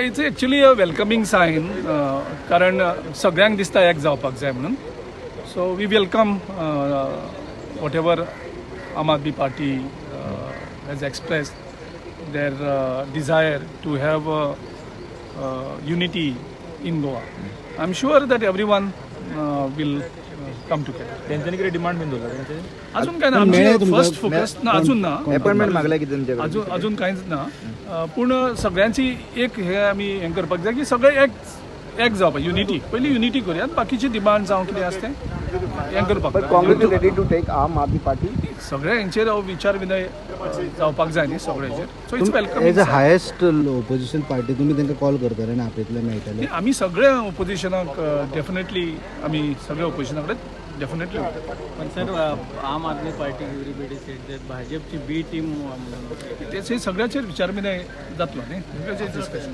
It's actually a welcoming sign, कारण सगळ्यांक दिसता एक जावपाक जाय म्हणून. So we welcome whatever Aam Aadmi Party has expressed their desire to have unity in Goa. I am sure that everyone will come together. तेंच्यांनी कितें demand बीन दवरला तेंचे? अजून काय ना. मेळ्ळें आमची तुमकां? फर्स्ट फोकस ना, अजून ना. अपॉइंटमेंट मागल्या कितें तुमचे कडेन? अजून अजून कांयच ना. पूण सगळ्यांची एक हे आमी हें करपाक जाय की सगळे एक एक जावपाक, युनिटी, पयली युनिटी करुया, बाकीची डिमांड जावं कितें आसा तें हें करपाक But जाय. Congress is ready to take Aam Aadmi Party? सगळ्या हेंचेर हो विचार विनय जावपाक जाय न्ही सगळ्यांचेर. So it's welcome. As a highest opposition party, तुमी तांकां कॉल करतले आनी आपयतले, मेळटले? आमी सगळे ओपोजिशनाक डेफिनेटली, आमी सगळे ओपोजिशना कडेन डेफिनेटली. पण sir, Aam Aadmi Party, everybody said that भाजपची बी टीम म्हणून. तेच, सगळ्याचेर विचार विनय जातलो न्ही, सगळ्याचेर डिस्कशन.